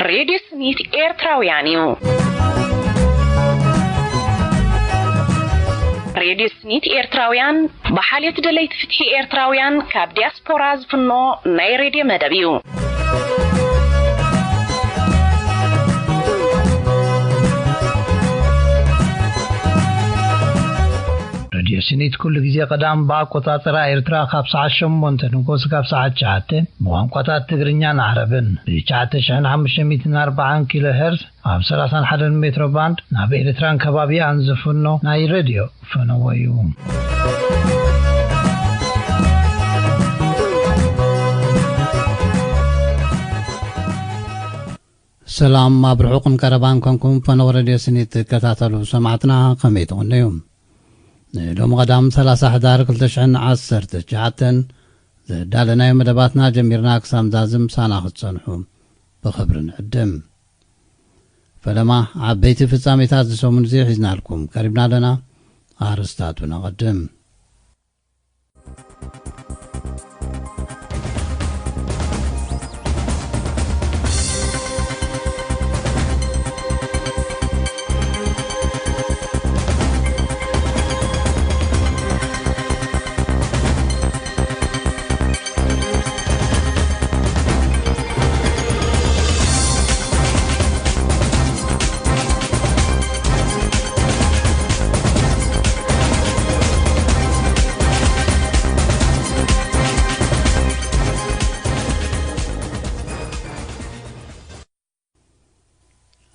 ሬድዮ ስኒት ኤርትራውያን እዩ። ሬድዮ ስኒት ኤርትራውያን ብሓልዮት ደለይቲ ፍትሒ ኤርትራውያን ካብ ዲያስፖራ ዝፍኖ ናይ ሬድዮ መደብ እዩ። ሬድዮ ስኒት ኩሉ ግዜ ቀዳም ብኣቆጻጽራ ኤርትራ ካብ ሰዓት ሸሞንተ ንጎስ ካብ ሰዓት ትሽዓተ ብቋንቋታት ትግርኛን ዓረብን ብ9,540 ኪሎ ሄርዝ ኣብ 31 ሜትሮ ባንድ ናብ ኤርትራን ከባቢኣን ዝፍኖ ናይ ሬድዮ ፈነወ እዩ። ሰላም ኣብ ርሑቕን ቀረባን ኮንኩም ፈነወ ሬድዮ ስኒት ትከታተሉ ሰማዕትና ከመይ ትቕንዩ? ንሎሚ ቀዳም 30 ሕዳር 2019 ዘዳለናዮ መደባትና ጀሚርና ክሳብ ዛዝም ሳና ክትጸንሑ ብኽብሪ ንዕድም። ፈለማ ዓበይቲ ፍጻሜታት ዝሰሙን እዚ ሒዝናልኩም ቀሪብና ኣለና። ኣርስታቱ ነቐድም።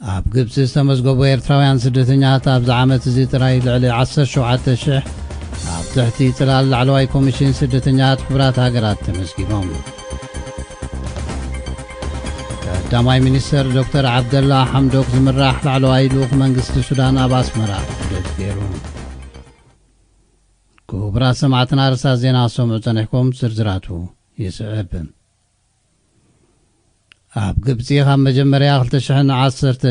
ኣብ ግብጺ ዝተመዝገቡ ኤርትራውያን ስደተኛታት ኣብዚ ዓመት እዚ ጥራይ ልዕሊ 17,000 ኣብ ትሕቲ ጽላል ላዕለዋይ ኮሚሽን ስደተኛታት ሕቡራት ሃገራት ተመዝጊቦም። ቀዳማይ ሚኒስተር ዶክተር ዓብደላ ሓምዶክ ዝምራሕ ላዕለዋይ ልኡኽ መንግስቲ ሱዳን ኣብ ኣስመራ ዑደት ገይሩ። ክቡራት ሰማዕትና፣ ኣርእስታት ዜና ክትሰምዑ ጸኒሕኩም፣ ዝርዝራቱ ይስዕብ። ኣብ ግብጺ ካብ መጀመርያ 2019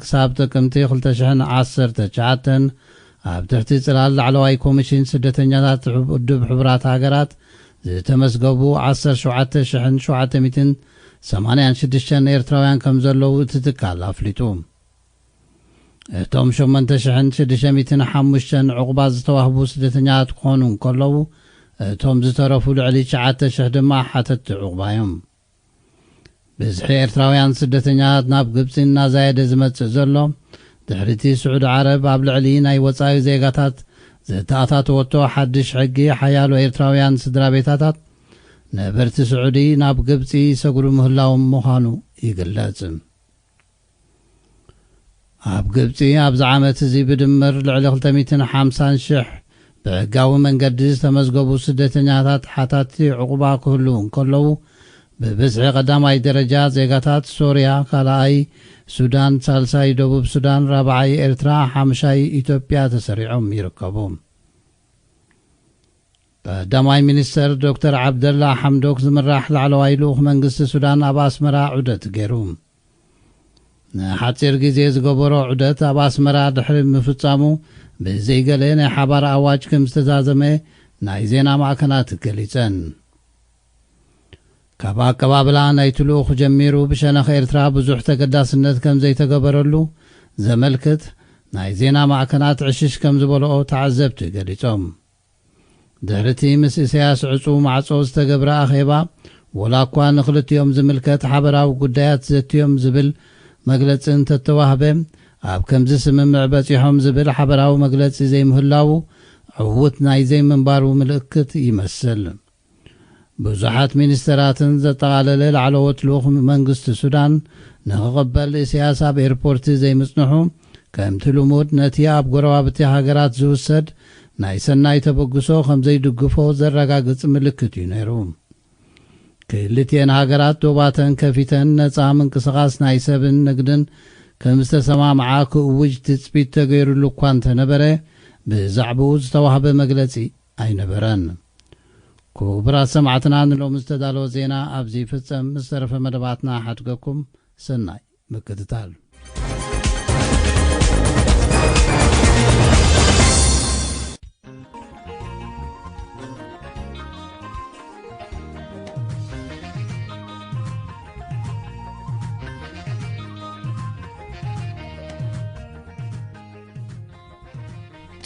ክሳብ ጥቅምቲ 2019 ኣብ ትሕቲ ጽላል ላዕለዋይ ኮሚሽን ስደተኛታት ውድብ ሕቡራት ሃገራት ዝተመዝገቡ 17,786 ኤርትራውያን ከም ዘለዉ እቲ ትካል ኣፍሊጡ። እቶም 8,605 ዕቑባ ዝተዋህቡ ስደተኛታት ክኾኑ እንከለዉ፣ እቶም ዝተረፉ ልዕሊ 9,000 ድማ ሓተትቲ ዕቑባ እዮም። ብዝሒ ኤርትራውያን ስደተኛታት ናብ ግብጺ እናዛየደ ዝመጽእ ዘሎ፣ ድሕሪቲ ስዑዲ ዓረብ ኣብ ልዕሊ ናይ ወጻኢ ዜጋታት ዘተኣታተወቶ ሓድሽ ሕጊ፣ ሓያሎ ኤርትራውያን ስድራ ቤታታት ነበርቲ ስዑዲ ናብ ግብጺ ይሰግሩ ምህላዎም ምዃኑ ይግለጽ። ኣብ ግብጺ ኣብዚ ዓመት እዚ ብድምር ልዕሊ 250,000 ብሕጋዊ መንገዲ ዝተመዝገቡ ስደተኛታት ሓታቲ ዕቑባ ክህልዉ እንከለዉ፣ ብብዝሒ ቀዳማይ ደረጃ ዜጋታት ሶርያ፣ ካልኣይ ሱዳን፣ ሳልሳይ ደቡብ ሱዳን፣ ራብዓይ ኤርትራ፣ ሓምሻይ ኢትዮጵያ ተሰሪዖም ይርከቡ። ቀዳማይ ሚኒስተር ዶክተር ዓብደላ ሓምዶክ ዝምራሕ ላዕለዋይ ልኡኽ መንግስቲ ሱዳን ኣብ ኣስመራ ዑደት ገይሩ። ንሓጺር ግዜ ዝገበሮ ዑደት ኣብ ኣስመራ ድሕሪ ምፍጻሙ፣ ብዘይገለ ናይ ሓባር ኣዋጅ ከም ዝተዛዘመ ናይ ዜና ማዕከናት ገሊጸን። ካብ ኣቀባብላ ናይቲ ልኡኽ ጀሚሩ፣ ብሸነኽ ኤርትራ ብዙሕ ተገዳስነት ከም ዘይተገበረሉ ዘመልክት ናይ ዜና ማዕከናት ዕሽሽ ከም ዝበልኦ ተዓዘብቲ ገሊጾም። ድሕሪቲ ምስ ኢሳያስ ዕጹው ማዕጾ ዝተገብረ ኣኼባ፣ ወላ እኳ ንክልቲኦም ዝምልከት ሓበራዊ ጉዳያት ዘትዮም ዝብል መግለጺ እንተተዋህበ፣ ኣብ ከምዚ ስምምዕ በጺሖም ዝብል ሓበራዊ መግለጺ ዘይምህላዉ ዕዉት ናይ ዘይምንባሩ ምልክት ይመስል። ብዙሓት ሚኒስተራትን ዘጠቓለለ ላዕለዎት ልኡኽ መንግስቲ ሱዳን ንክቕበል ኢሳያስ ኣብ ኤርፖርት ዘይምጽንሑ፣ ከምቲ ልሙድ ነቲ ኣብ ጎረባብቲ ሃገራት ዝውሰድ ናይ ሰናይ ተበግሶ ከም ዘይድግፎ ዘረጋግጽ ምልክት እዩ ነይሩ። ክልቲኤን ሃገራት ዶባተን ከፊተን ነጻ ምንቅስቓስ ናይ ሰብን ንግድን ከም ዝተሰማምዓ ክእውጅ ትጽቢት ተገይሩሉ እኳ እንተነበረ፣ ብዛዕባኡ ዝተዋህበ መግለጺ ኣይነበረን። ክቡራት ሰማዕትና፣ ንሎሚ ዝተዳለወ ዜና ኣብዚ ይፍጸም። ምስ ተረፈ መደባትና ሓድገኩም ሰናይ ምክትታል።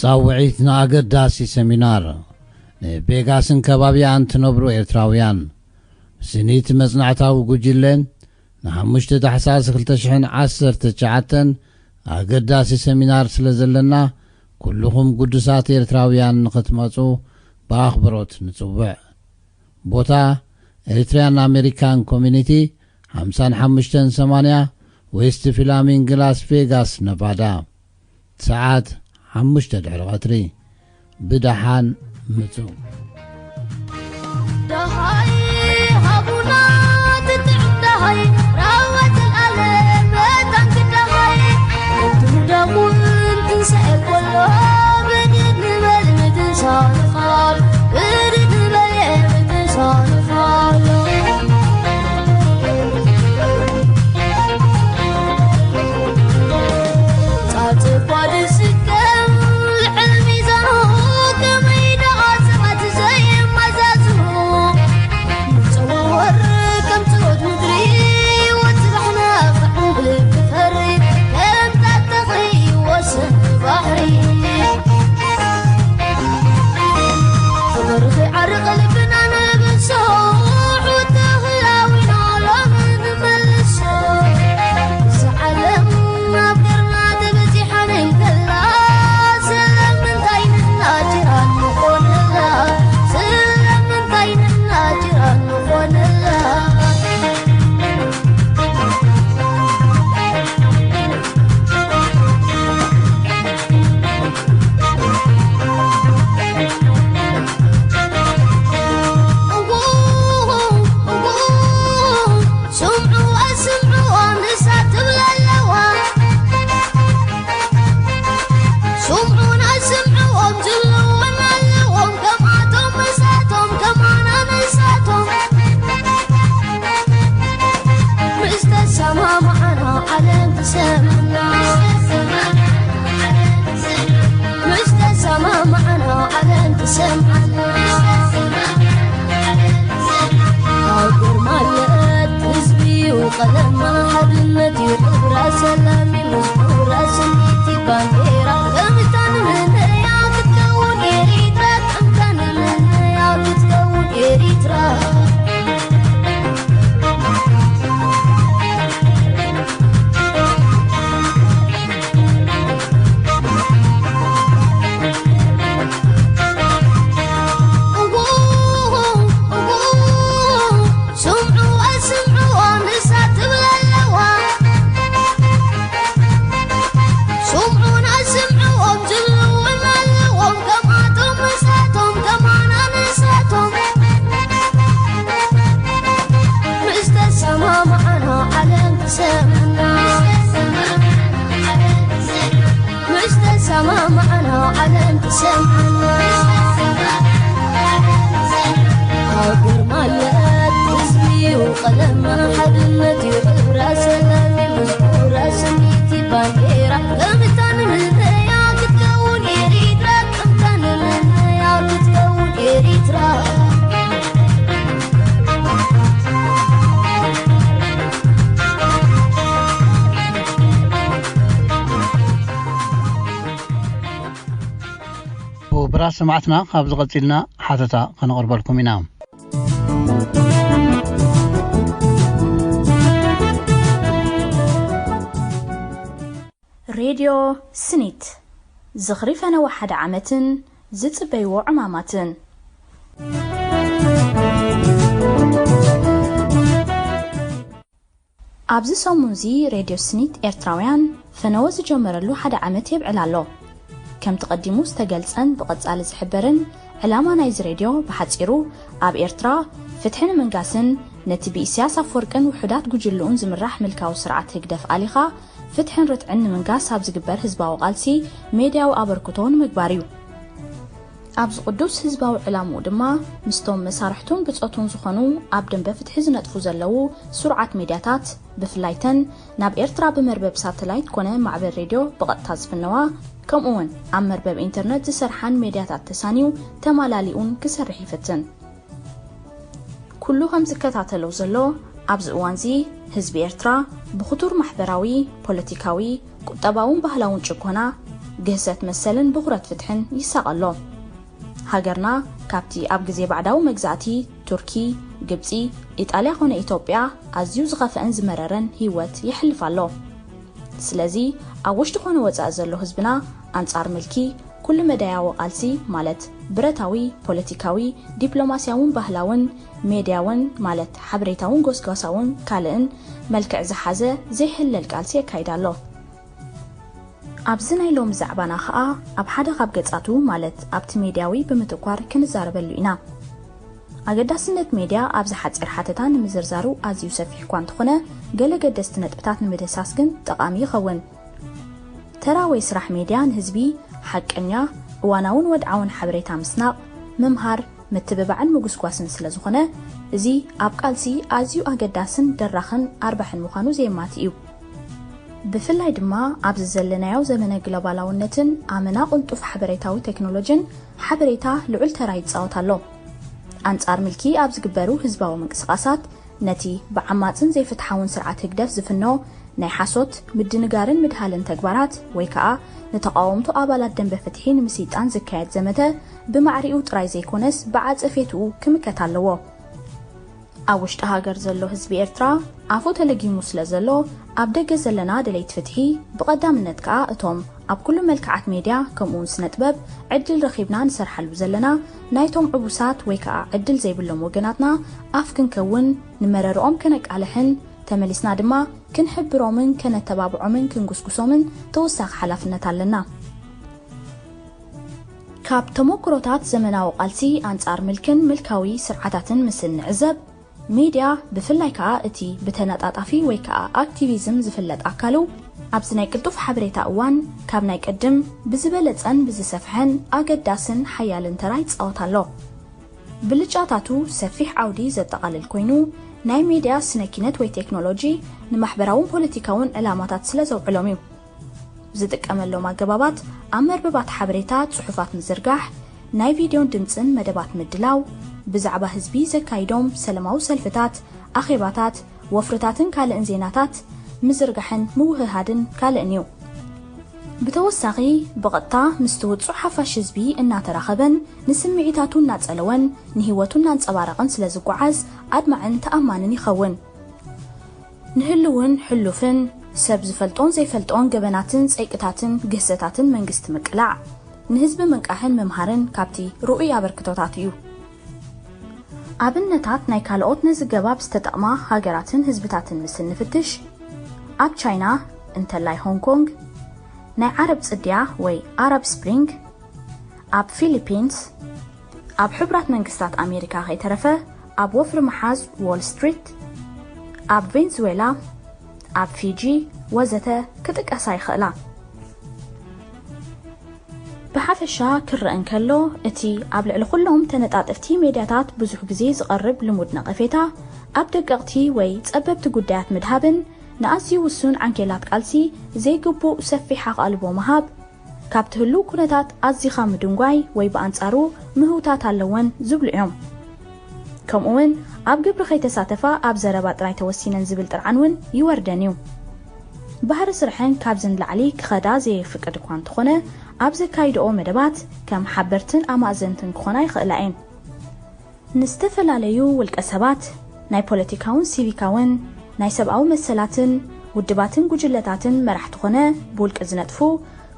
ጻውዒት ንኣገዳሲ ሰሚናር ንቤጋስን ከባቢኣን ትነብሩ ኤርትራውያን። ስኒት መጽናዕታዊ ጉጅለ ንሓሙሽተ ታሕሳስ ክልተ ሽሕን ዓሰርተ ትሽዓተን ኣገዳሲ ሰሚናር ስለ ዘለና፣ ኩልኹም ግዱሳት ኤርትራውያን ንኽትመጹ ብኣኽብሮት ንጽውዕ። ቦታ፣ ኤሪትሪያን ኣሜሪካን ኮሚኒቲ፣ ሓምሳን ሓሙሽተን ሰማንያ ዌስት ፊላሚንግ፣ ላስ ቬጋስ፣ ነቫዳ። ሰዓት ሓሙሽተ ድሕሪ ቀትሪ። ብደሓን ምጹ። ደሃይ ሃቡና ትጥዕም ደሃይ፣ ራወት ኣለ መታን ክደሃይ። ወትሩ ደሙን ትንሳኤ ኮሎ፣ ብድድ ንበል ምትንሳእ ንኻል፣ ብድድ ንበል ምትንሳእ ንኻል። ጻጽባ ድስከም ልዕል ሚዛኑ፣ ከመይ ደኣ ሰባት ዘይመዛዝኑ። ንጸዋወር ከም ጽሮት ምድሪ፣ ወጽባሕና ክዕንብል ክፈሪ፣ ከም ጻድቕ ይወስን ባሕሪ። ክብርኺ ዓርቕ ልብና ነብሶ፣ ሕቶ ህላዊና ሎሚ ንመልሶ። እዛ ዓለም ኣብ ገርና ተበዚሓ እንከላ፣ ስለምንታይ ንናጅራ ንኾነላ? ስለምንታይ ንናጅራ ንኾነላ? ስምዑ ኣስምዑ ንሳ ትብል ኣለዋ። ስምዑን ኣስምዕዎም ዝብልዎም ኣለዎም። ከምኣቶም ምሳቶም ከማና ንሳቶም። ምስ ተሰማማዕና ዓለም ትሰምዕና። ምስ ተሰማማዕና ዓለም ትሰምዓና። ሃገር ማለት ህዝቢ እዩ ቀለማ፣ ሓድነት እዩ ክብራ፣ ሰላም እዩ መዝሙራ፣ ስኒት እዩ ባንዴራ። ከምታ ንምነያ ክትከውን ኤሪትራ፣ ከምታ ንምነያ ክትከውን ኤሪትራ። ስምዑ ኣስምዕዎም ንሳ ትብል ኣለዋ። ስምዑን ኣስምዕዎም ዝብልዎም ኣለዎም። ከምኣቶም ምሳቶም ከማና ንሳቶም። ምስ ተሰማማዕና ዓለም ትሰምዓና። ምስ ተሰማማዕና ዓለም ትሰምዓና። ሃገር ማለት ህዝቢ እዩ ቀለማ፣ ሓድነት እዩ ክብራ፣ ሰላም እዩ መዝሙራ፣ ስኒት እዩ ባንዴራ። ከምታ ንምነያ ክትከውን ኤሪትራ፣ ከምታ ንምነያ ክትከውን ኤሪትራ። ክቡራት ሰማዕትና፣ ካብዚ ቀጺልና ሓተታ ከነቕርበልኩም ኢና። ሬድዮ ስኒት፣ ዝኽሪ ፈነወ ሓደ ዓመትን ዝጽበይዎ ዕማማትን። ኣብዚ ሰሙንዚ ሬድዮ ስኒት ኤርትራውያን ፈነወ ዝጀመረሉ ሓደ ዓመት የብዕል ኣሎ። ከምቲ ቀዲሙ ዝተገልጸን ብቐጻሊ ዝሕበርን፣ ዕላማ ናይዚ ሬድዮ ብሓጺሩ ኣብ ኤርትራ ፍትሒ ንምንጋስን ነቲ ብኢሳያስ ኣፈወርቅን ውሑዳት ጉጅልኡን ዝምራሕ ምልካዊ ስርዓት ህግደፍ ኣሊኻ ፍትሕን ርትዕን ንምንጋስ ኣብ ዝግበር ህዝባዊ ቃልሲ ሜድያዊ ኣበርክቶ ንምግባር እዩ። ኣብዚ ቅዱስ ህዝባዊ ዕላምኡ ድማ ምስቶም መሳርሕቱን ብጾቱን ዝኾኑ ኣብ ደንበ ፍትሒ ዝነጥፉ ዘለዉ ስሩዓት ሜድያታት፣ ብፍላይ ተን ናብ ኤርትራ ብመርበብ ሳተላይት ኮነ ማዕበል ሬድዮ ብቐጥታ ዝፍነዋ፣ ከምኡውን ኣብ መርበብ ኢንተርነት ዝሰርሓን ሜድያታት ተሳንዩ ተማላሊኡን ክሰርሕ ይፍትን። ኩሉ ከም ዝከታተሎ ዘሎ፣ ኣብዚ እዋንዚ ህዝቢ ኤርትራ ብኽቱር ማሕበራዊ፣ ፖለቲካዊ፣ ቁጠባውን ባህላውን ጭቆና፣ ግህሰት መሰልን ብኹረት ፍትሕን ይሳቐ ኣሎ። ሃገርና ካብቲ ኣብ ግዜ ባዕዳዊ መግዛእቲ ቱርኪ፣ ግብጺ፣ ኢጣልያ ኮነ ኢትዮጵያ ኣዝዩ ዝኸፍአን ዝመረረን ህይወት የሕልፍ ኣሎ። ስለዚ ኣብ ውሽጢ ኮነ ወጻኢ ዘሎ ህዝብና ኣንጻር ምልኪ ኩሉ መዳያዊ ቃልሲ ማለት ብረታዊ፣ ፖለቲካዊ፣ ዲፕሎማስያውን ባህላውን፣ ሜድያውን ማለት ሓበሬታውን ጎስጓሳውን ካልእን መልክዕ ዝሓዘ ዘይሕለል ቃልሲ የካይድ ኣሎ። ኣብዚ ናይ ሎሚ ዛዕባና ኸኣ ኣብ ሓደ ካብ ገጻቱ ማለት ኣብቲ ሜድያዊ ብምትኳር ክንዛረበሉ ኢና። ኣገዳስነት ሜድያ ኣብዚ ሓጺር ሓተታ ንምዝርዛሩ ኣዝዩ ሰፊሕ እኳ እንተኾነ፣ ገለ ገደስቲ ነጥብታት ንምድህሳስ ግን ጠቓሚ ይኸውን። ተራ ወይ ስራሕ ሜድያ ንህዝቢ ሓቀኛ፣ እዋናውን ወድዓውን ሓበሬታ ምስናቕ፣ ምምሃር፣ ምትብባዕን ምጉስጓስን ስለ ዝኾነ፣ እዚ ኣብ ቃልሲ ኣዝዩ ኣገዳስን ደራኽን ኣርባሕን ምዃኑ ዘየማቲ እዩ። ብፍላይ ድማ ኣብዚ ዘለናዮ ዘመነ ግሎባላውነትን ኣመና ቅልጡፍ ሓበሬታዊ ቴክኖሎጂን ሓበሬታ ልዑል ተራ ይጻወት ኣሎ። ኣንጻር ምልኪ ኣብ ዝግበሩ ህዝባዊ ምንቅስቓሳት፣ ነቲ ብዓማጽን ዘይፍትሓውን ስርዓት ህግደፍ ዝፍኖ ናይ ሓሶት፣ ምድንጋርን ምድሃልን ተግባራት፣ ወይ ከኣ ንተቓወምቱ ኣባላት ደንበ ፍትሒ ንምስይጣን ዝካየድ ዘመተ ብማዕሪኡ ጥራይ ዘይኮነስ ብዓጸፌትኡ ክምከት ኣለዎ። ኣብ ውሽጢ ሃገር ዘሎ ህዝቢ ኤርትራ ኣፉ ተለጊሙ ስለ ዘሎ፣ ኣብ ደገ ዘለና ደለይቲ ፍትሒ፣ ብቐዳምነት ከኣ እቶም ኣብ ኩሉ መልክዓት ሜድያ ከምኡውን ስነ ጥበብ ዕድል ረኺብና ንሰርሓሉ ዘለና ናይቶም ዕቡሳት ወይ ከኣ ዕድል ዘይብሎም ወገናትና ኣፍ ክንከውን፣ ንመረርኦም ከነቃልሕን ተመሊስና ድማ ክንሕብሮምን ከነተባብዖምን ክንጉስጉሶምን ተወሳኺ ሓላፍነት ኣለና። ካብ ተመኩሮታት ዘመናዊ ቃልሲ ኣንጻር ምልክን ምልካዊ ስርዓታትን ምስ እንዕዘብ፣ ሚድያ ብፍላይ ከኣ እቲ ብተነጣጣፊ ወይ ከኣ ኣክቲቪዝም ዝፍለጥ ኣካሉ ኣብዚ ናይ ቅልጡፍ ሓበሬታ እዋን ካብ ናይ ቅድም ብዝበለጸን ብዝሰፍሐን ኣገዳስን ሓያልን ተራ ይጻወት ኣሎ። ብልጫታቱ ሰፊሕ ዓውዲ ዘጠቓልል ኮይኑ ናይ ሚድያ ስነ ኪነት ወይ ቴክኖሎጂ ንማሕበራውን ፖለቲካውን ዕላማታት ስለ ዘውዕሎም እዩ። ዝጥቀመሎም ኣገባባት ኣብ መርበባት ሓበሬታ ጽሑፋት ምዝርጋሕ፣ ናይ ቪድዮን ድምጽን መደባት ምድላው፣ ብዛዕባ ህዝቢ ዘካይዶም ሰለማዊ ሰልፍታት፣ ኣኼባታት፣ ወፍርታትን ካልእን ዜናታት ምዝርጋሕን ምውህሃድን ካልእን እዩ። ብተወሳኺ ብቐጥታ ምስቲ ውጹዕ ሓፋሽ ህዝቢ እናተራኸበን ንስምዒታቱ እናጸለወን ንህይወቱ እናንጸባረቐን ስለ ዝጓዓዝ ኣድማዕን ተኣማንን ይኸውን። ንህልውን ሕሉፍን ሰብ ዝፈልጦን ዘይፈልጦን ገበናትን ጸይቅታትን ግህሰታትን መንግስቲ ምቅላዕ፣ ንህዝቢ ምንቃሕን ምምሃርን ካብቲ ርኡይ ኣበርክቶታት እዩ። ኣብነታት ናይ ካልኦት ነዚ ገባብ ዝተጠቕማ ሃገራትን ህዝብታትን ምስ እንፍትሽ፣ ኣብ ቻይና እንተላይ ሆንግ ኮንግ፣ ናይ ዓረብ ጽድያ ወይ ኣራብ ስፕሪንግ፣ ኣብ ፊሊፒንስ፣ ኣብ ሕቡራት መንግስታት ኣሜሪካ ከይተረፈ ኣብ ወፍሪ መሓዝ ዎል ስትሪት፣ ኣብ ቬንዙዌላ፣ ኣብ ፊጂ ወዘተ ክጥቀሳ ይኽእላ። ብሓፈሻ ክረአ እንከሎ፣ እቲ ኣብ ልዕሊ ኩሎም ተነጣጠፍቲ ሜድያታት ብዙሕ ግዜ ዝቐርብ ልሙድ ነቐፌታ፣ ኣብ ደቀቕቲ ወይ ጸበብቲ ጉዳያት ምድሃብን ንኣዝዩ ውሱን ዓንኬላት ቃልሲ ዘይግቡእ ሰፊሕ ኣቓልቦ ምሃብ፣ ካብቲ ህሉው ኩነታት ኣዚኻ ምድንጓይ ወይ ብኣንጻሩ ምህውታት ኣለወን ዝብሉ እዮም። ከምኡውን ኣብ ግብሪ ከይተሳተፋ ኣብ ዘረባ ጥራይ ተወሲነን ዝብል ጥርዓን እውን ይወርደን እዩ። ባህሪ ስርሐን ካብዚ ንላዕሊ ክኸዳ ዘየፍቅድ እኳ እንተኾነ፣ ኣብ ዘካይድኦ መደባት ከም ሓበርትን ኣማእዘንትን ክኾና ይኽእላ እየን። ንዝተፈላለዩ ውልቀ ሰባት፣ ናይ ፖለቲካውን ሲቪካውን፣ ናይ ሰብኣዊ መሰላትን ውድባትን ጉጅለታትን መራሕቲ ኾነ ብውልቂ ዝነጥፉ፣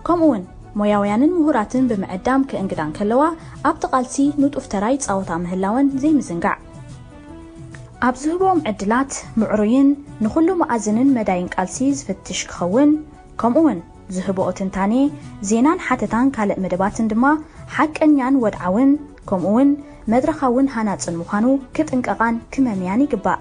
ከምኡውን ሞያውያንን ምሁራትን ብምዕዳም ክእንግዳ እንከለዋ፣ ኣብቲ ቃልሲ ንጡፍ ተራ ይጻወታ ምህላወን ዘይምዝንጋዕ። ኣብ ዝህብኦም ዕድላት ምዕሩይን ንኹሉ መኣዝንን መዳይን ቃልሲ ዝፍትሽ ክኸውን፣ ከምኡውን ዝህብኦ ትንታኔ፣ ዜናን ሓተታን ካልእ መደባትን ድማ ሓቀኛን ወድዓውን፣ ከምኡውን መድረኻውን ሃናጽን ምዃኑ ክጥንቀቓን ክመምያን ይግባእ።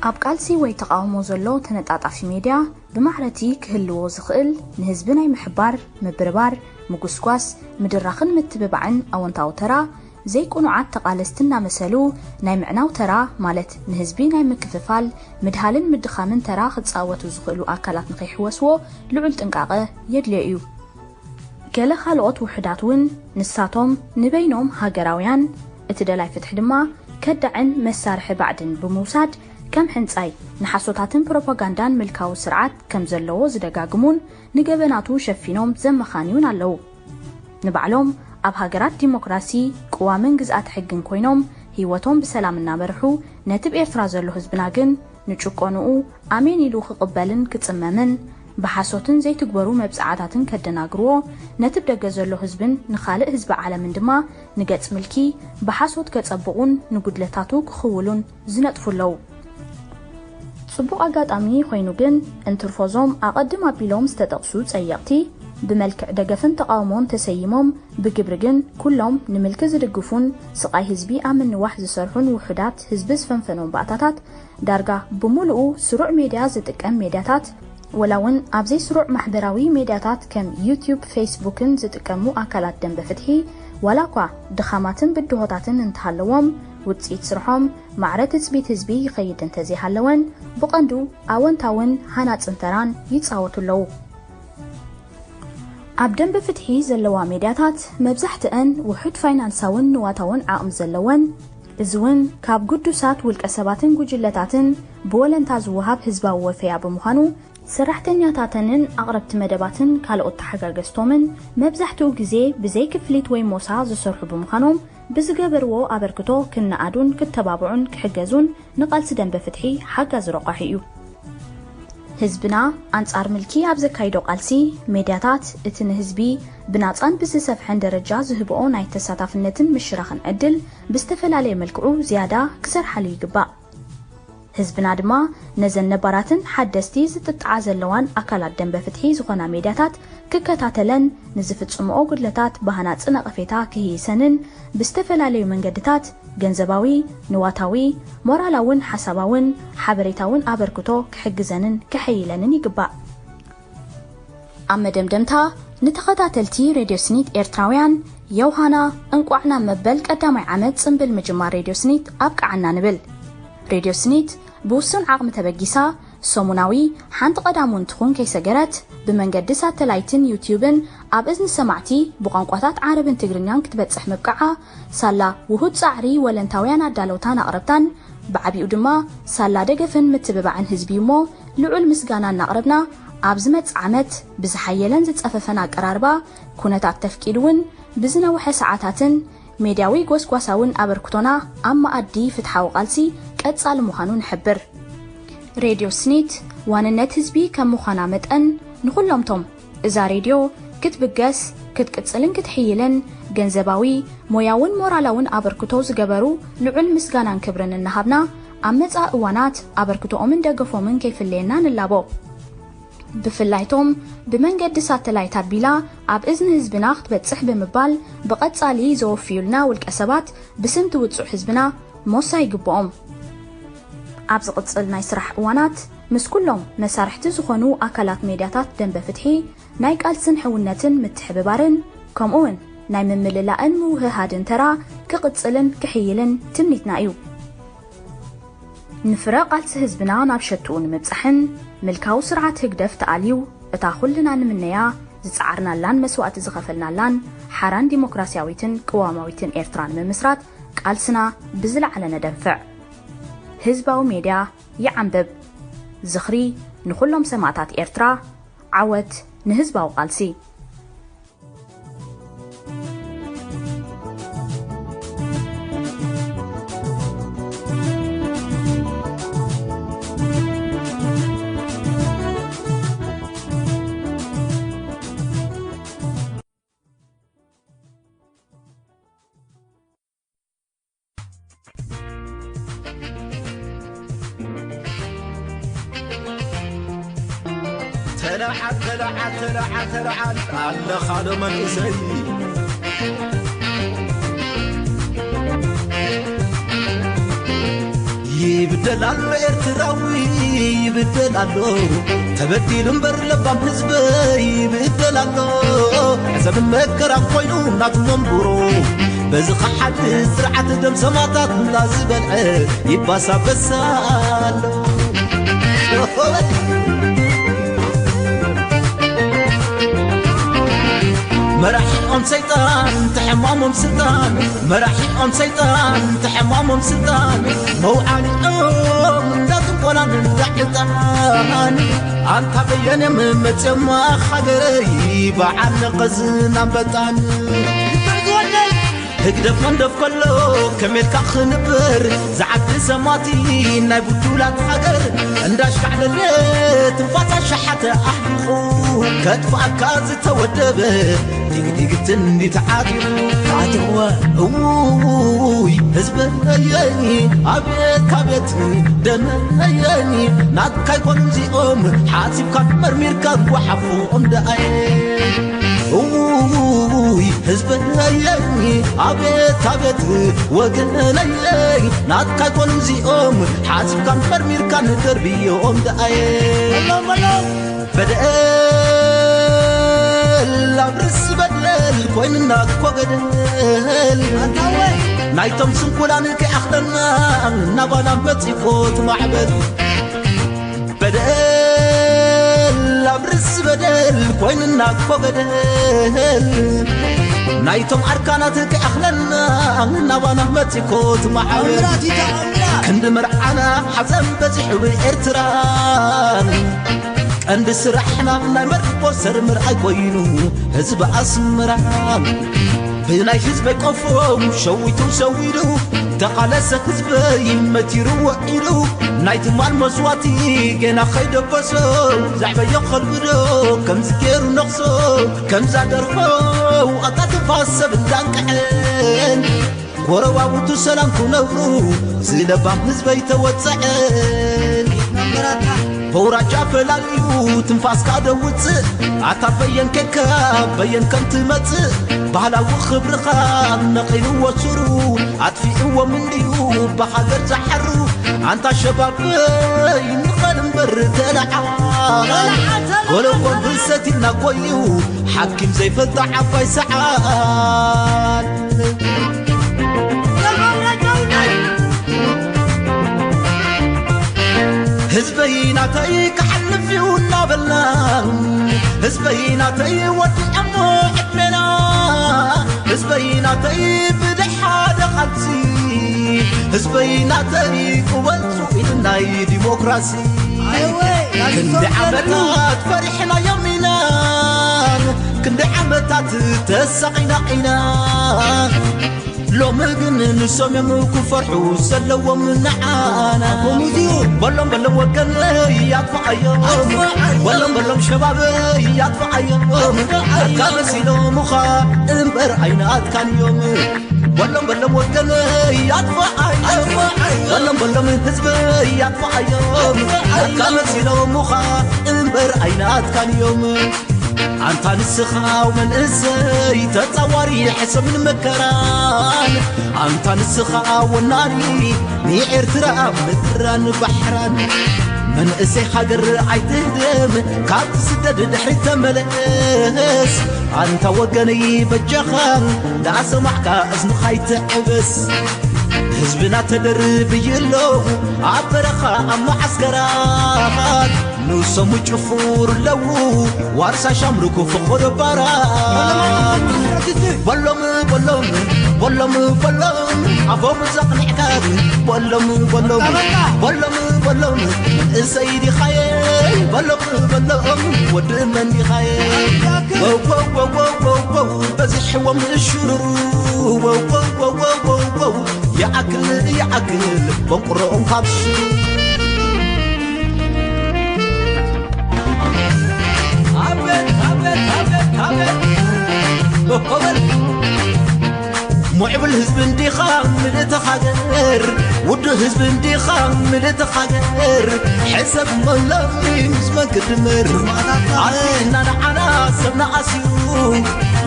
ኣብ ቃልሲ ወይ ተቓውሞ ዘሎ ተነጣጣፊ ሜድያ ብማዕረቲ ክህልዎ ዝኽእል ንህዝቢ ናይ ምሕባር፣ ምብርባር፣ ምጉስጓስ፣ ምድራኽን ምትብባዕን ኣወንታዊ ተራ፣ ዘይቅኑዓት ተቓለስቲ እናመሰሉ ናይ ምዕናው ተራ ማለት ንህዝቢ ናይ ምክፍፋል፣ ምድሃልን ምድኻምን ተራ ክጻወቱ ዝኽእሉ ኣካላት ንኸይሕወስዎ ልዑል ጥንቃቐ የድልዮ እዩ። ገለ ካልኦት ውሑዳት እውን ንሳቶም ንበይኖም ሃገራውያን፣ እቲ ደላይ ፍትሒ ድማ ከዳዕን መሳርሒ ባዕድን ብምውሳድ ከም ሕንጻይ ንሓሶታትን ፕሮፓጋንዳን ምልካዊ ስርዓት ከም ዘለዎ ዝደጋግሙን ንገበናቱ ሸፊኖም ዘመኻንዩን ኣለዉ። ንባዕሎም ኣብ ሃገራት ዲሞክራሲ፣ ቅዋምን ግዝኣት ሕግን ኮይኖም ህይወቶም ብሰላም እናመርሑ፣ ነቲ ብ ኤርትራ ዘሎ ህዝብና ግን ንጭቆንኡ ኣሜን ኢሉ ክቕበልን ክጽመምን፣ ብሓሶትን ዘይትግበሩ መብጽዓታትን ከደናግርዎ፣ ነቲ ብደገ ዘሎ ህዝብን ንኻልእ ህዝቢ ዓለምን ድማ ንገጽ ምልኪ ብሓሶት ከጸብቑን ንጉድለታቱ ክኽውሉን ዝነጥፉ ኣለዉ። ጽቡቕ ኣጋጣሚ ኮይኑ ግን፣ እንትርፎዞም ኣቐድም ኣቢሎም ዝተጠቕሱ ጸየቕቲ፣ ብመልክዕ ደገፍን ተቓውሞን ተሰይሞም፣ ብግብሪ ግን ኩሎም ንምልኪ ዝድግፉን ስቓይ ህዝቢ ኣብ ምንዋሕ ዝሰርሑን ውሑዳት ህዝቢ ዝፈንፈኖም ባእታታት፣ ዳርጋ ብምሉኡ ስሩዕ ሜድያ ዝጥቀም ሜድያታት፣ ወላ እውን ኣብ ዘይስሩዕ ማሕበራዊ ሜድያታት ከም ዩትዩብ፣ ፌስቡክን ዝጥቀሙ ኣካላት ደንበ ፍትሒ፣ ዋላ እኳ ድኻማትን ብድሆታትን እንተሃለዎም፣ ውጽኢት ስርሖም ማዕረ ትጽቢት ህዝቢ ይኸይድ እንተዘይሃለወን፣ ብቐንዱ ኣወንታውን ሃናጽን ተራን ይጻወቱ ኣለዉ። ኣብ ደንበ ፍትሒ ዘለዋ ሜድያታት መብዛሕትአን ውሑድ ፋይናንሳውን ንዋታውን ዓቕሚ ዘለወን፣ እዚ እውን ካብ ግዱሳት ውልቀ ሰባትን ጉጅለታትን ብወለንታ ዝወሃብ ህዝባዊ ወፈያ ብምዃኑ፣ ሰራሕተኛታተንን ኣቕረብቲ መደባትን ካልኦት ተሓጋገዝቶምን መብዛሕትኡ ግዜ ብዘይ ክፍሊት ወይ ሞሳ ዝሰርሑ ብምዃኖም፣ ብዝገበርዎ ኣበርክቶ ክነኣዱን ክተባብዑን ክሕገዙን ንቓልሲ ደንበ ፍትሒ ሓጋዚ ረቋሒ እዩ። ህዝብና ኣንጻር ምልኪ ኣብ ዘካይዶ ቃልሲ፣ ሜድያታት እቲ ንህዝቢ ብናጻን ብዝሰፍሐን ደረጃ ዝህብኦ ናይ ተሳታፍነትን ምሽራኽን ዕድል ብዝተፈላለየ መልክዑ ዝያዳ ክሰርሓሉ ይግባእ። ህዝብና ድማ ነዘን ነባራትን ሓደስቲ ዝጥጥዓ ዘለዋን ኣካላት ደንበ ፍትሒ ዝኾና ሜድያታት ክከታተለን፣ ንዝፍጽምኦ ጉድለታት ብሃናጺ ነቐፌታ ክህይሰንን ብዝተፈላለዩ መንገድታት ገንዘባዊ፣ ንዋታዊ፣ ሞራላውን ሓሳባውን ሓበሬታውን ኣበርክቶ ክሕግዘንን ከሐይለንን ይግባእ። ኣብ መደምደምታ፣ ንተኸታተልቲ ሬድዮ ስኒት ኤርትራውያን፣ ዮሃና፣ እንቋዕ ናብ መበል ቀዳማይ ዓመት ጽምብል ምጅማር ሬድዮ ስኒት ኣብቅዓና ንብል። ሬድዮ ስኒት ብውሱን ዓቕሚ ተበጊሳ፣ ሰሙናዊ ሓንቲ ቀዳም እውን ትኹን ከይሰገረት፣ ብመንገዲ ሳተላይትን ዩትዩብን ኣብ እዝኒ ሰማዕቲ ብቋንቋታት ዓረብን ትግርኛን ክትበጽሕ ምብቃዓ፣ ሳላ ውሁድ ጻዕሪ ወለንታውያን ኣዳለውታን ኣቕረብታን፣ ብዓቢኡ ድማ ሳላ ደገፍን ምትብባዕን ህዝቢ እሞ፣ ልዑል ምስጋና እናቕረብና፣ ኣብ ዝመጽእ ዓመት ብዝሓየለን ዝጸፈፈን ኣቀራርባ፣ ኩነታት ተፍቂዱ እውን ብዝነውሐ ሰዓታትን ሜድያዊ ጎስጓሳውን ኣበርክቶና ኣብ መኣዲ ፍትሓዊ ቃልሲ ቀጻሊ ምዃኑ ንሕብር። ሬድዮ ስኒት ዋንነት ህዝቢ ከም ምዃና መጠን፣ ንኹሎምቶም እዛ ሬድዮ ክትብገስ፣ ክትቅጽልን ክትሕይልን ገንዘባዊ፣ ሞያውን ሞራላውን ኣበርክቶ ዝገበሩ ልዑል ምስጋናን ክብርን እናሃብና፣ ኣብ መጻኢ እዋናት ኣበርክቶኦምን ደገፎምን ከይፍለየና ንላቦ። ብፍላይቶም ብመንገዲ ሳተላይት ኣቢላ ኣብ እዝኒ ህዝብና ክትበጽሕ ብምባል ብቐጻሊ ዘወፍዩልና ውልቀ ሰባት ብስም ትውጹዕ ህዝብና ሞሳ ይግብኦም። ኣብ ዝቕጽል ናይ ስራሕ እዋናት ምስ ኩሎም መሳርሕቲ ዝኾኑ ኣካላት ሜድያታት ደንበ ፍትሒ ናይ ቃልስን ሕውነትን ምትሕብባርን ከምኡውን ናይ ምምልላእን ምውህሃድን ተራ ክቕጽልን ክሕይልን ትምኒትና እዩ። ንፍረ ቃልሲ ህዝብና ናብ ሸትኡ ንምብጻሕን ምልካዊ ስርዓት ህግደፍ ተኣልዩ እታ ኩልና ንምነያ ዝጸዓርናላን መስዋእቲ ዝኸፈልናላን ሓራን ዲሞክራሲያዊትን ቅዋማዊትን ኤርትራ ንምምስራት ቃልስና ብዝለዓለ ነደንፍዕ። ህዝባዊ ሜድያ ይዓንብብ። ዝኽሪ ንኹሎም ሰማእታት ኤርትራ፣ ዓወት ንህዝባዊ ቃልሲ። ተላዓል ተላዓል ተላዓል ተላዓል ኣለኻ ዶ መንእሰይ። ይብደል ኣሎ ኤርትራዊ ይብደል ኣሎ ተበዲሉ እምበር ለባም ህዝበይ ይብደል ኣሎ። ዕዘብን መከራን ኮይኑ ናቱ መንብሩ በዚ ኸሓዲ ስርዓት ደም ሰማእታት እናዝበልዐ ይባሳበስ ኣሎ። መራሒኦም ሰይጣን ተሐማሞም ስልጣን መራሒኦም ሰይጣን ተሐማሞም ስልጣን መውዓሊኦም እንዳ ሰላም እንዳዕጣን ኣንታ በየነ መመፅኦም ሃገረይ በዓል ነቐዝን ኣንበጣን ህግደፍ መንደፍ ከሎ ከመልካ ክንበር ዝዓዲ ሰማቲ ናይ ብዱላት ሃገር እንዳሽካዕለለ ትንፋሳ ሸሓተ ኣሕሊቑ ከጥፍኣካ ዝተወደበ ዲግዲግትን እንዲተዓጢሩ ተዓጢቕወ እውይ ህዝበየይ ኣቤት ካቤት ደመየይ ናትካ ኣይኮኑን እዚኦም ሓሲብካ መርሚርካ ጓሓፎም ደኣየ እውይ ህዝበየይ ኣቤት ኣቤት ወገነየይ ናትካ ኣይኮኑን እዚኦም ሓሲብካን መርሚርካን ደርብዮም ደኣየ በደል ኣብ ርእሲ በደል ኮይንና እኮ ገደል ናይቶም ስንኩላን ከይኣኽለና ናባና መፂኮ ትማዕበል በደል ኣብ ርእሲ በደል ኮይንና እኮ በደል ናይቶም ዓርካናት ከይኣኽለና ናባና መፂኮ ትማዕበል ክንዲ መርዓና ሓዘን በፂሑ ብኤርትራ ቀንዲ ስራሕና ናይ መርቆ ሰርምር ኣይኮይኑ ህዝቢ ኣስመራ ብናይ ህዝበይ ቆፎ ሸዊቱ ሰዊዱ ተቓለሰ ህዝበይ መቲሩ ወዒሉ ናይ ትማል መስዋቲ ገና ኸይደበሶ ዛዕበዮ ኸልብዶ ከምዚ ገይሩ ነኽሶ ከምዛ ደርፎ ኣታ ትንፋስ ሰብ እንዳንቅዐን ጎረባብቱ ሰላም ክነብሩ ዝለባም ህዝበይ ተወፀዐን በውራጃ ፈላልዩ ትንፋስካ ደውፅእ ኣታ በየን ኬካ በየን ከም ትመፅእ ባህላዊ ክብርኻ ነቒልዎ ሱሩ ኣጥፊእዎም እንድዩ ብሃገር ዝሓሩ ኣንታ ሸባበይ ንኸል እምበር ተለዓል ጎለጎል ብሰቲልና ጎዩ ሓኪም ዘይፈልጣ ዓባይ ሰዓል ህዝበይ ናተይ ክሓልፍ እዩ እናበልና ህዝበይ ናተይ ወዲዐሞ ዕድሜና ህዝበይ ናተይ ብደሓደ ቃልሲ ህዝበይ ናተይ ክወልፁ ኢልናይ ዲሞክራሲ ክንዲ ዓመታት ፈሪሕናዮም ኢና ክንዲ ዓመታት ተሳቒና ኢና ሎሚ ግን ንሶም እዮም ክፈርሑ ዘለዎም ንዓና በሎም በሎም ወገነይ ኣጥፍኣዮም በሎም በሎም ሸባበይ ኣጥፍኣዮም ኣካ መሲሎምኻ እምበር ኣይናትካን እዮም በሎም በሎም ወገነይ ኣጥፍኣዮም በሎም በሎም ህዝበይ ኣጥፍኣዮም ኣካ መሲሎምኻ እምበር ኣይናትካን እዮም ኣንታ ንስኻ መንእሰይ ተጻዋሪ ሕሰምን መከራን ኣንታ ንስኻ ወናኒ ንኤርትራ ምድራን ባሕራን መንእሰይ ሃገር ኣይትህደም ካብ ትስደድ ድሕሪ ተመለስ ኣንታ ወገነይ በጃኻ ዳሰማዕካ እዝንኻ ኣይትዕበስ ህዝብና ተደርብይሎ ኣብ በረኻ ኣብ መዓስከራት ንሶም ጭፉር ኣለዉ ዋርሳ ሻምሩ ክፈኾዶ ባራ በሎም በሎም በሎም በሎም ኣፎም ዘቕኒዕካ በሎም በሎም በሎም በሎም እሰይ ዲኻየ በሎም በሎም ወዲ መን ዲኻየ ወው ወው ወው ወው ወው በዝሕዎም ሽሩሩ ወው ወው ወው ወው ወው ወው ይኣክል ይኣክል በንቁሮኦም ካብ ሽሩሩ ኣቤት ኣቤት ኣቤት ኣቤት ኮበል ሙዕብል ህዝቢ እንዲኻ ምልእቲ ሃገር ውዱ ህዝቢ እንዲኻ ምልእቲ ሃገር ሕሰብ መለሚ ምስ መን ክድምር ኣርኪና ንዓና ሰብና ኣስዩ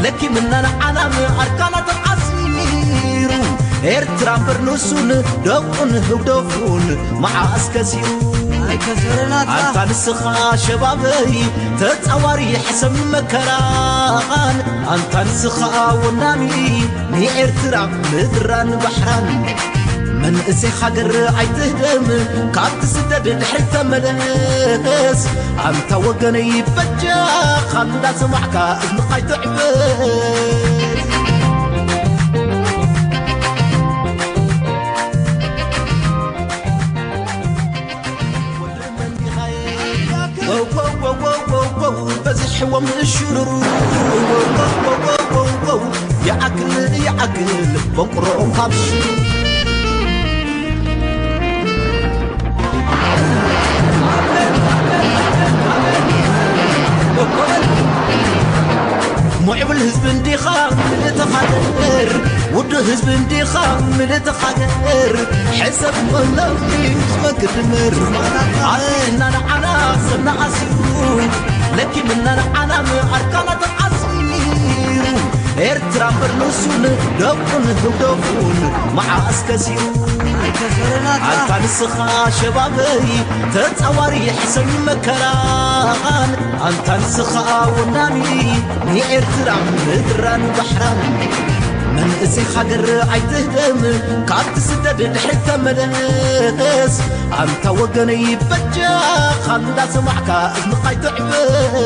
ለኪምና ንዓና ኣርካና ተዓሲሩ ኤርትራ እምበር ንሱን ደቁን ህግደፉን መዓስ ከሲሩ ኣይከሰርናታ ኣንታ ንስኻ ሸባበይ ተጻዋሪ ሕሰብ መከራን ኣንታ ንስኻ ወናኒ ንኤርትራ ምድራን ባሕራን መንእሰይ ሃገር ኣይትህደም ካብ ትስደድ ድሕሪ ተመለስ ኣንታ ወገነይ በጃኻ እንዳሰማዕካ እዝንኻ ኣይትዕበስ ክልል ይዓግል በንቁሮ ካብ ሽሙ። ምዕብል ህዝቢ እንዲኻ ምልእቲ ሃገር፣ ውዱእ ህዝቢ እንዲኻ ምልእቲ ሃገር፣ ሕሰብ መላኺ ህዝበ ክድምር። ኣርኪብና ንዓና ሰብ ነኣሲሩ፣ ለኪምና ንዓና ኣርካና ተዓሲሩ። ኤርትራ እምበር ንሱን ደቁን ህግደፉን መዓስ ከሲሩ። ኣንታ ንስኻ ሸባበይ ተጻዋሪ ሕሰም መከራን፣ ኣንታ ንስኻ ወናኒ ንኤርትራ ምድራን ባሕራን። መንእሰይ ሃገር ኣይትህደም፣ ካብ ትስደድ ድሕሪ ተመለስ። ኣንታ ወገነይ በጃኻ እንዳሰማዕካ እዝንኻ ኣይትዕበስ።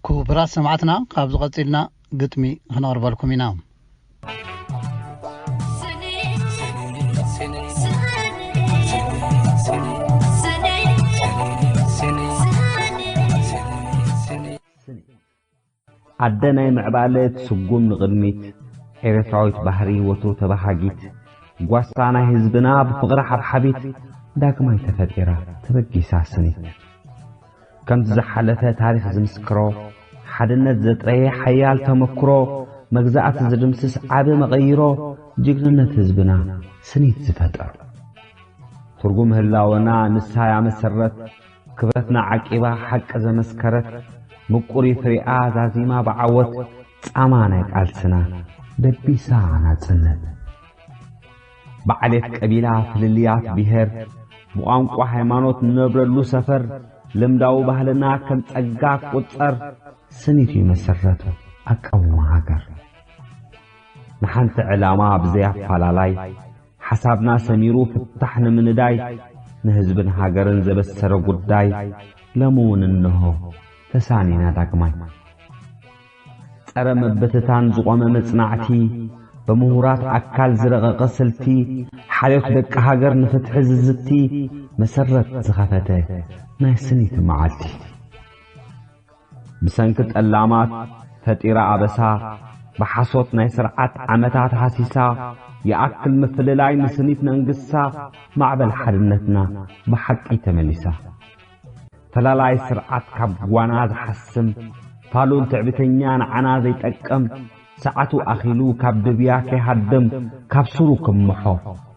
ክቡራት ሰማዕትና፣ ካብዚ ቀጺልና ግጥሚ ክነቕርበልኩም ኢና። ኣደ ናይ ምዕባለ ትስጉም ንቕድሚት፣ ኤርትራዊት ባህሪ ወትሩ ተባሃጊት፣ ጓሳ ናይ ህዝብና ብፍቕሪ ሓብሓቢት፣ ዳግማይ ተፈጢራ ተበጊሳ ስኒት። ከምቲ ዝሓለፈ ታሪኽ ዝምስክሮ፣ ሓድነት ዘጥረየ ሓያል ተመክሮ፣ መግዛእቲ ዝድምስስ ዓቢ መቐይሮ፣ ጅግንነት ህዝብና ስኒት ዝፈጠሮ። ትርጉም ህላወና ንሳ እያ መሰረት፣ ክብረትና ዓቂባ ሓቂ ዘመስከረት፣ ምቁሪ ፍሪኣ ዛዚማ ብዓወት፣ ጻማ ናይ ቃልስና ደቢሳ ናጽነት። ብዓሌት ቀቢላ ፍልልያት ብሄር፣ ብቋንቋ ሃይማኖት ንነብረሉ ሰፈር፣ ልምዳዊ ባህልና ከም ጸጋ ክቁጸር፣ ስኒት እዩ መሰረቱ ኣቃውማ ሃገር። ንሓንቲ ዕላማ ብዘይ ኣፋላላይ፣ ሓሳብና ሰሚሩ ፍታሕ ንምንዳይ፣ ንህዝብን ሃገርን ዘበሰረ ጉዳይ፣ ሎሚ እውን እንሆ ተሳኒና ዳግማይ። ጸረ ምብትታን ዝቖመ መጽናዕቲ፣ ብምሁራት ኣካል ዝረቐቐ ስልቲ፣ ሓልዮት ደቂ ሃገር ንፍትሒ ዝዝቲ፣ መሰረት ዝኸፈተ ናይ ስኒት መዓልቲ። ብሰንኪ ጠላማት ፈጢራ ኣበሳ፣ ብሓሶት ናይ ስርዓት ዓመታት ሃሲሳ፣ ይኣክል ምፍልላይ ንስኒት ነንግሳ፣ ማዕበል ሓድነትና ብሓቂ ተመሊሳ። ፈላላይ ስርዓት ካብ ጓና ዝሓስም፣ ፋሉል ትዕቢተኛ ንዓና ዘይጠቅም፣ ሰዓቱ ኣኺሉ ካብ ድብያ ከይሃድም፣ ካብ ስሩ ክምሖ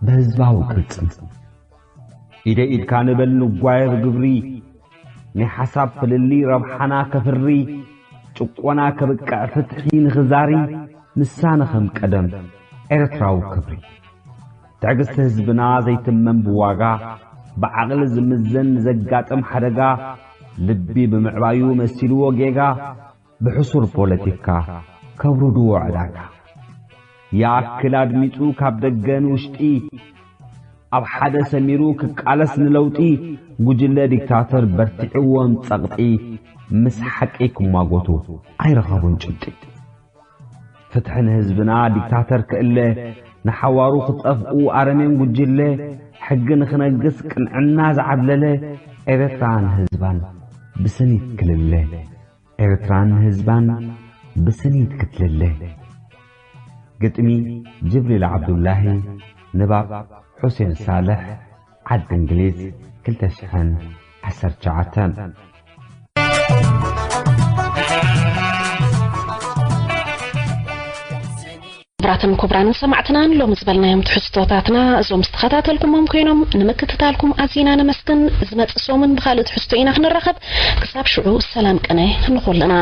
ብህዝባዊ ቅልጽም። ኢደ ኢድካ ንበል ንጓየ ብግብሪ፣ ናይ ሓሳብ ፍልልይ ረብሓና ከፍሪ፣ ጭቆና ከብቅዕ ፍትሒ ንኽዛሪ፣ ንሳነ ከም ቀደም ኤርትራዊ ክብሪ። ትዕግስቲ ህዝብና ዘይትመን ብዋጋ፣ ብዓቕሊ ዝምዘን ንዘጋጥም ሓደጋ፣ ልቢ ብምዕባዩ መሲልዎ ጌጋ፣ ብሕሱር ፖለቲካ ከውርድዎ ዕዳጋ። ይኣክል ኣድሚጹ ካብ ደገ ንውሽጢ፣ ኣብ ሓደ ሰሚሩ ክቃለስ ንለውጢ፣ ጉጅለ ዲክታተር በርቲዕዎም ጸቕጢ፣ ምስ ሓቂ ክሟጎቱ ኣይረኸቡን ጭብጢ። ፍትሒ ንህዝብና ዲክታተር ክእለ፣ ንሓዋሩ ክጠፍኡ ኣረሜን ጉጅለ፣ ሕጊ ንኽነግስ ቅንዕና ዝዓብለለ፣ ኤርትራ ንህዝባን ብስኒት ክልለ። ኤርትራን ንህዝባን ብስኒት ክትልለ። ግጥሚ ጅብሪል ዓብዱላሂ፣ ንባብ ሑሴን ሳልሕ፣ ዓዲ እንግሊዝ፣ ክልተ ሽሕን ዓሰርተ ትሽዓተን። ክቡራትን ክቡራንን ሰማዕትና፣ ሎሚ ዝበልናዮም ትሕዝቶታትና እዞም ዝተኸታተልኩሞም ኮይኖም፣ ንምክትታልኩም ኣዚና ነመስግን። ዝመጽእ ሰሙን ብኻልእ ትሕዝቶ ኢና ክንራኸብ። ክሳብ ሽዑ ሰላም ቅነ ንኹልና።